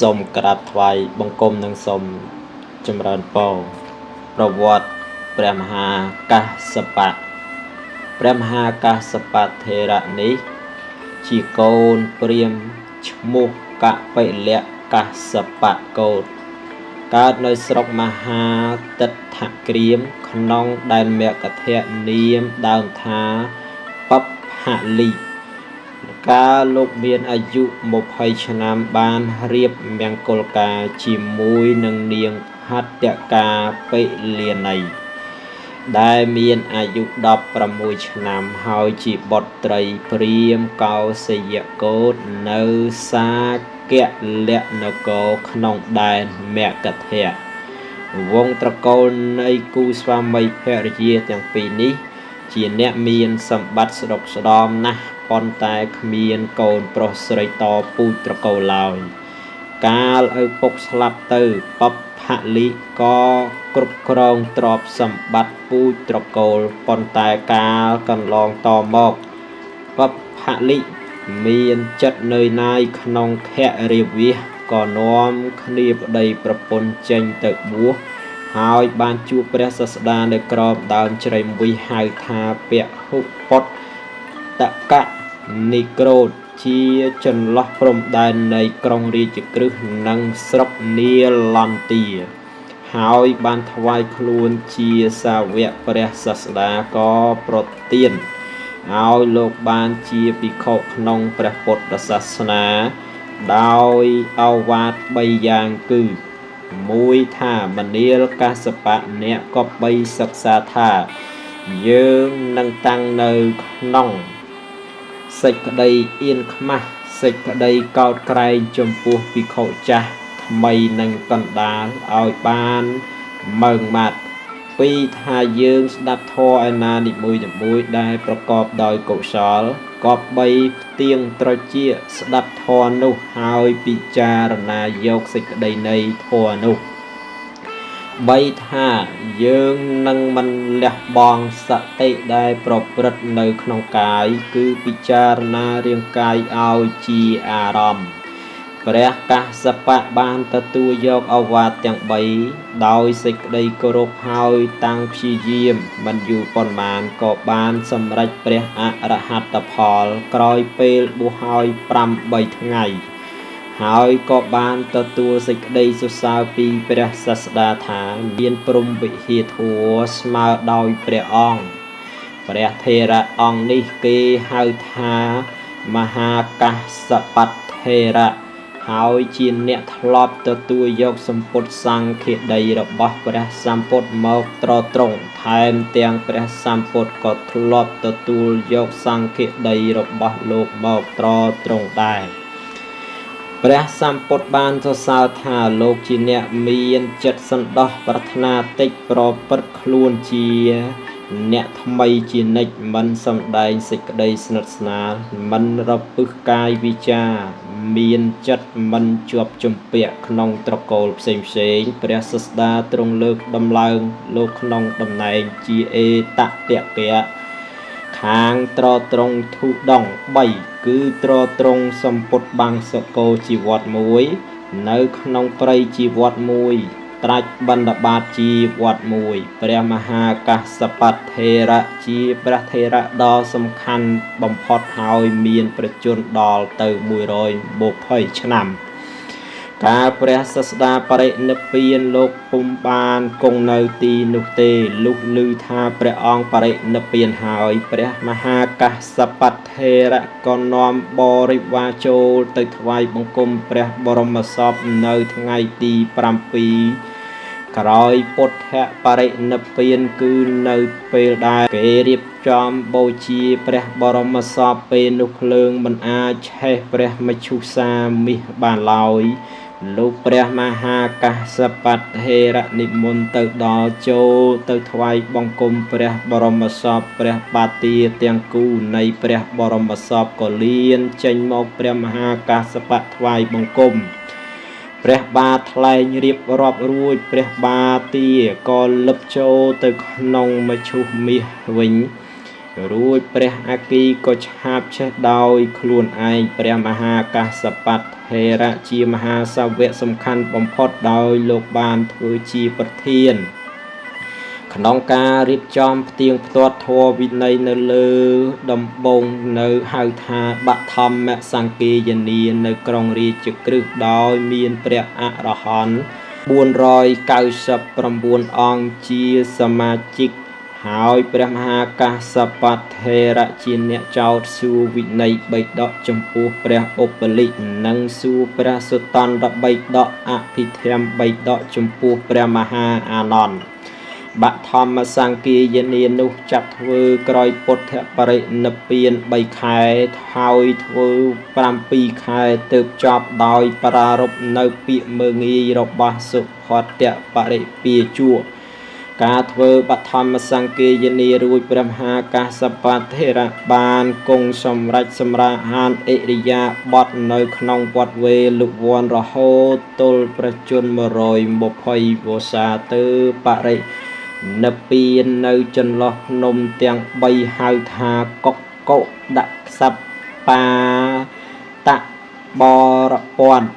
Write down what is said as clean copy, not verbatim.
សូមក្រាបថ្វាយបង្គំនិងសូមចម្រើនពរប្រវត្តិព្រះមហាកាសបៈព្រះមហាកាសបៈថេរៈនេះជាកូនព្រាហ្មណ៍ឈ្មោះកពិលកាសបៈកោតកើតនៅស្រុកមហាទិដ្ឋក្រាមក្នុងដែនមគធៈនាមដើមថាបព្វលិកាលលោកមានអាយុ20ឆ្នាំបានរៀបមង្គលការជាមួយនឹងនាងហត្ថកាពិលាណីដែលមានអាយុ16ឆ្នាំហើយជាបុត្រីព្រាហ្មណ៍កោសយកោតនៅសាគលនគរក្នុងដែនមគធៈវងត្រកូលនៃគូស្វាមីភរិយាទាំងពីរនេះជាអ្នកមានសម្បត្តិស្ដុកស្ដំណាស់ប៉ុន្តែគ្មានកូនប្រុសស្រីតពូជត្រកូលឡើយកាលឪពុកស្លាប់ទៅបព្វលិក៏គ្រប់គ្រងទ្រព្យសម្បត្តិពូជត្រកូលប៉ុន្តែកាលកន្លងតមកបព្វលិមានចិត្តនឿយណាយក្នុងខរិវាសក៏នាំគ្នាប្តីប្រពន្ធចេញទៅបួសហើយបានជួបព្រះសាស្តានៅក្រោមដើមជ្រៃមួយហៅថាពហុពុតតកនិក្រូតជាចន្លោះព្រំដែននៃក្រុងរាជក្រឹសនិងស្រុកនាលន្ទាហើយបានថ្វាយខ្លួនជាសាវកព្រះសាស្តាក៏ប្រទានឲ្យលោកបានជាភិក្ខុក្នុងព្រះពុទ្ធសាសនាដោយឱវាទ3យ៉ាងគឺមួយថាមនាលកាសបៈអ្នកក៏បីសិក្សាថាយើងនឹងតាំងនៅក្នុងសេចក្តីអៀនខ្មាស់សេចក្តីកោតក្រែងចំពោះភិក្ខុចាស់ថ្មីនិងកណ្ដាលឲ្យបានម៉ឺងម៉ាត់ពីរថាយើងស្ដាប់ធម៌ឯណានីមួយៗដែលប្រកបដោយកុសលក៏បីផ្ទៀងត្រចៀកស្ដាប់ធម៌នោះហើយពិចារណាយកសេចក្តីនៃធម៌នោះបីថាយើងនឹងមិនលះបង់សតិដែលប្រព្រឹត្តនៅក្នុងកាយគឺពិចារណារាងកាយឲ្យជាអារម្មណ៍ព្រះកាសបៈបានទទួលយកឱវាទទាំង3ដោយសេចក្តីគោរពហើយតាំងព្យាយាមមិនយូរប៉ុន្មានក៏បានសម្រេចព្រះអរហត្តផលក្រោយពេលបួសហើយ8ថ្ងៃហើយក៏បានទទួលសេចក្តីសរសើរពីព្រះសាស្តាថាមានព្រហ្មវិហារធម៌ស្មើដោយព្រះអង្គព្រះថេរៈអង្គនេះគេហៅថាមហាកាសបថេរៈហើយជាអ្នកធ្លាប់ទទួលយកសម្ពុតសង្ឃាដីរបស់ព្រះសម្ពុទ្ធមកត្រត្រង់ថែមទាំងព្រះសម្ពុទ្ធក៏ធ្លាប់ទទួលយកសង្ឃាដីរបស់លោកមកត្រត្រង់ដែរព្រះសម្ពុទ្ធបានសរសើរថាលោកជាអ្នកមានចិត្តសន្តោសប្រាថ្នាតិចប្រព្រឹត្តខ្លួនជាអ្នកថ្មីជានិច្ចមិនសំដែងសេចក្តីស្និទ្ធស្នាលមិនរពឹសកាយវិចារមានចិត្តមិនជាប់ជំពាក់ក្នុងត្រកូលផ្សេងផ្សេងព្រះសាស្តាទ្រង់លើកដំឡើងលោកក្នុងតំណែងជាអេតតកៈខាងត្រត្រង់ធុដង3គឺត្រត្រង់សម្ពុតបាំងសកោជីវត្តមួយនៅក្នុងព្រៃជីវត្តមួយត្រាច់បណ្ឌបាតជីវត្តមួយព្រះមហាកាសបថេរៈជាព្រះថេរៈដ៏សំខាន់បំផុតហើយមានប្រជជនដល់ទៅ120ឆ្នាំកាលព្រះសាស្តាបរិនិព្វានលោកពុំបានគង់នៅទីនោះទេលុះឮថាព្រះអង្គបរិនិព្វានហើយព្រះមហាកាសបថេរៈក៏នាំបរិវារចូលទៅថ្វាយបង្គំព្រះបរមសពនៅថ្ងៃទី7ក្រោយពុទ្ធបរិនិព្វានគឺនៅពេលដែលគេរៀបចំបូជាព្រះបរមសពពេលនោះភ្លើងមិនអាចឆេះព្រះមឈូសាមាសបានឡើយលោកព្រះមហាកាសបថេរៈនិមន្តទៅដល់ចូលទៅថ្វាយបង្គំព្រះបរមសពព្រះបាទាទាំងគូនៃព្រះបរមសពក៏លៀនចេញមកព្រះមហាកាសបៈថ្វាយបង្គំព្រះបាទថ្លែងរៀបរាប់រួចព្រះបាទាក៏លឹបចូលទៅក្នុងមឈូសមាសវិញ រួចព្រះអគ្គីក៏ឆាបឆេះដោយខ្លួនឯងព្រះមហាកាសបថេរៈជាមហាសាវកសំខាន់បំផុតដោយលោកបានធ្វើជាប្រធានក្នុងការរៀបចំផ្ទៀងផ្ទាត់ធម៌វិន័យនៅលើដំបងនៅហៅថាបឋមសង្គាយនានៅក្រុងរាជក្រឹសដោយមានព្រះអរហន្ត499អង្គជាសមាជិកហើយព្រះមហាកាសបថេរៈជាអ្នកចោទសួរវិន័យបិដកចំពោះព្រះឧបលិនិងសួរព្រះសុតន្តបិដកអភិធម្មបិដកចំពោះព្រះមហាអានន្ទបឋមសង្គាយនានោះចាត់ធ្វើក្រោយពុទ្ធបរិនិព្វាន3ខែហើយធ្វើ7ខែទើបចប់ដោយប្រារព្ធនៅពាក្យមើលងាយរបស់សុភតបរិពាជួការធ្វើបឋមសង្គាយនារួចព្រះមហាកាសបថេរៈបានគង់សម្រេចសម្រាហានឥរិយាបថនៅក្នុងវត្តវេលវ័នរហូតទល់ព្រះជន្ម120វស្សាទៅបរិនិព្វាននៅចន្លោះភ្នំទាំង3ហៅថាកុកកុដាក់សបាតបរពន្ធ។